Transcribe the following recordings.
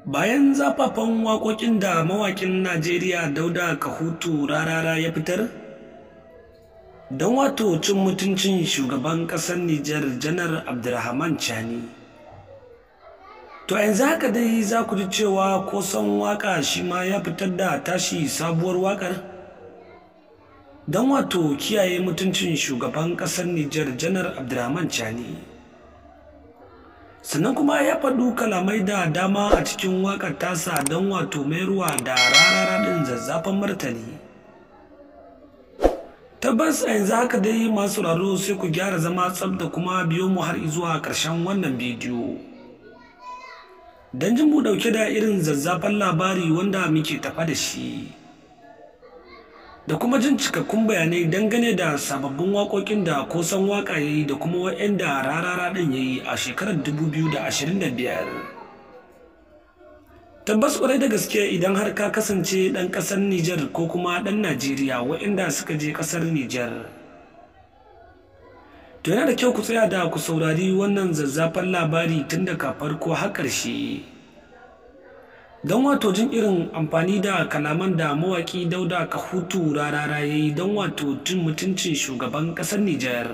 Bayan zafafan waƙoƙin da mawaƙin Najeriya Dauda Kahutu Rarara ya fitar, don wato cin mutuncin shugaban ƙasar Nijar Janar Abdurrahman Chani. To yanzu haka dai za ku ji cewa Kosan Waka shi ma ya fitar da tashi sabuwar waƙar don wato kiyaye mutuncin shugaban ƙasar Nijar Janar Abdurrahman Chani. Sannan kuma ya faɗu kalamai da dama a cikin waƙar tasa don wato mayarwa da Rarara ɗin zazzafan martani. Tabbas a yanzu haka dai masu sauraro sai ku gyara zama tsab da kuma biyo mu har zuwa ƙarshen wannan bidiyo. Don jin mu ɗauke da irin zazzafan labari wanda muke tafa da shi. Da kuma jin cikakkun bayanai dangane da sababbin waƙoƙin da Kosan Waka ya yi da kuma waɗanda Rarara ɗin ya yi a shekarar 2025. Tabbas ƙwarai da gaske idan har ka kasance ɗan ƙasar Nijar ko kuma ɗan Najeriya waɗanda suka je ƙasar Nijar. To yana da kyau ku tsaya da ku saurari wannan zazzafan labari tun daga farko har ƙarshe. Don wato jin irin amfani da kalaman da mawaƙi Dauda Kahutu Rarara ya yi don wato cin mutuncin shugaban ƙasar Nijar.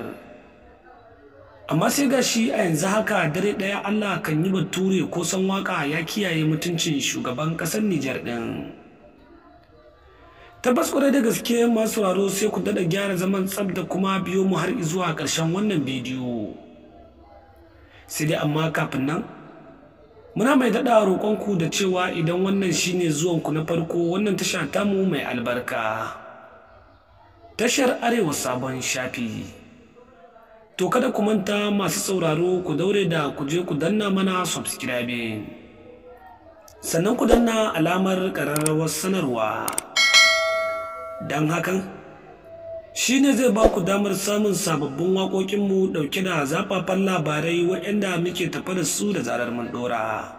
Amma sai ga shi a yanzu haka dare ɗaya Allah kan yi bature Kosan Waka ya kiyaye mutuncin shugaban ƙasar Nijar ɗin. Tabbas ƙwarai da gaske masu sauraro sai ku daɗa gyara zaman tsab da kuma biyo mu har zuwa ƙarshen wannan bidiyo. Sai dai amma kafin nan, muna mai daɗa roƙonku da cewa idan wannan shine zuwanku na farko wannan tasha tamu mai albarka, tashar Arewa Sabon Shafi. To kada ku manta masu sauraro ku daure da ku je ku danna mana subscribing. Sannan ku danna alamar ƙararrawar sanarwa. Don hakan shi ne zai ba ku damar samun sababbin waƙoƙinmu ɗauke da zafafan labarai waɗanda muke tafa da su da zarar mun ɗora.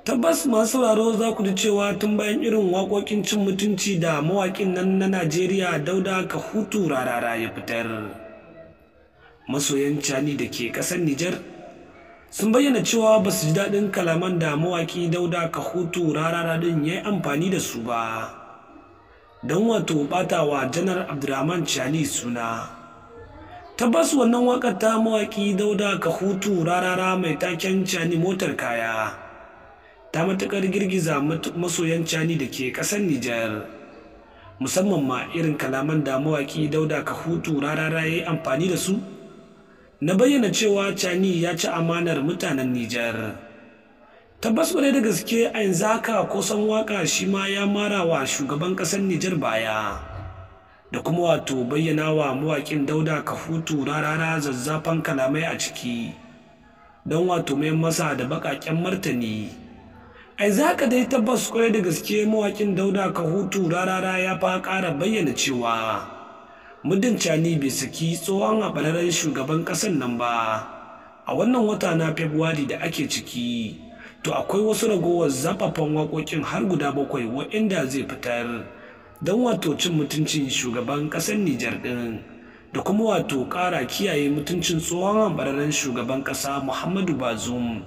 Tabbas masu sauraro za ku ji cewa tun bayan irin waƙoƙin cin mutunci da mawaƙin nan na Najeriya Dauda Kahutu Rarara ya fitar. Masoyan Chani da ke ƙasar Nijar sun bayyana cewa ba su ji daɗin kalaman da mawaƙi Dauda Kahutu Rarara ɗin ya yi amfani da su ba. Don wato ɓatawa Janar Abdurrahman Chani suna. Tabbas wannan waƙar ta mawaƙi Dauda Kahutu Rarara mai taken Chani motar kaya ta matuƙar girgiza masoyan Chani da ke ƙasar Nijar. Musamman ma irin kalaman da mawaƙi Dauda Kahutu Rarara ya yi amfani da su na bayyana cewa Chani ya ci amanar mutanen Nijar. Tabbas ƙwarai da gaske a yanzu haka Kosan Waka shi ma ya mara wa shugaban ƙasar Nijar baya da kuma wato bayyana wa mawaƙin Dauda Kahutu Rarara zazzafan kalamai a ciki don wato mai masa da baƙaƙen martani. A yanzu haka dai tabbas ƙwarai da gaske mawaƙin Dauda Kahutu Rarara ya fa ƙara bayyana cewa muddin Chani bai saki tsohon haɓararren shugaban ƙasar nan ba a wannan wata na Fabrairu da ake ciki, to akwai wasu ragowar zafafan waƙoƙin har guda 7 waɗanda zai fitar don wato cin mutuncin shugaban ƙasar Nijar ɗin da kuma wato ƙara kiyaye mutuncin tsohon hambararren shugaban ƙasa Muhammadu Bazoum.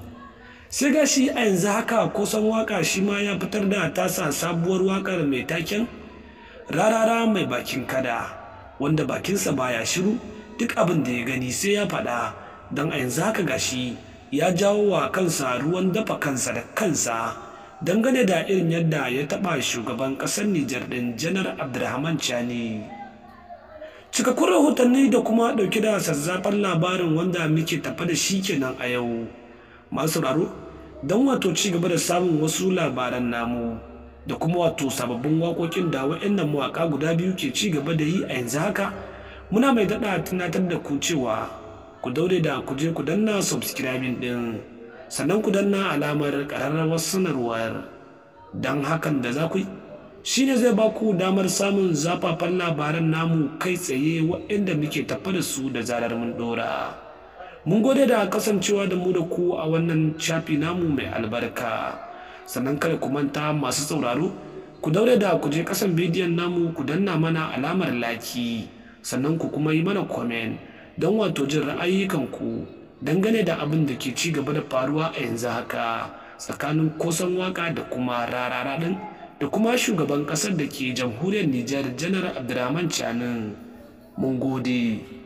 Sai gashi a yanzu haka Kosan Waka shi ma ya fitar da tasa sabuwar waƙar mai taken Rarara mai bakin kada, wanda bakinsa baya shiru duk abin da ya gani sai ya faɗa, don a yanzu haka gashi ya jawo wa kansa ruwan dafa kansa da kansa dangane da irin yadda ya taɓa shugaban ƙasar Nijar ɗin Janar Abdurrahman Chani. Cikakkun rahotanni da kuma ɗauke da zazzafan labarin wanda muke tafa da shi kenan a yau. Masu sauraro, don wato ci gaba da samun wasu labaran namu da kuma wato sababbin waƙoƙin da waɗannan mawaƙa guda biyu ke ci gaba da yi a yanzu haka, muna mai daɗa tunatar da ku cewa ku daure da ku je ku danna subscribing ɗin, sannan ku danna alamar ƙararrawar sanarwar. Don hakan da za ku yi shi ne zai ba ku damar samun zafafan labaran namu kai tsaye waɗanda muke tafa da su da zarar mun ɗora. Mun gode da kasancewa da mu da ku a wannan shafi namu mai albarka. Sannan kada ku manta masu sauraro, ku daure da ku je ƙasan bidiyon namu ku danna mana alamar like, sannan ku kuma yi mana comment don wato jin ra'ayikanku dangane da abin da ke ci gaba da faruwa a yanzu haka. tsakanin Kosan Waka da kuma Rarara ɗin da kuma shugaban ƙasar da ke jamhuriyar Nijar, Janar Abdurrahman Chani. Mun gode.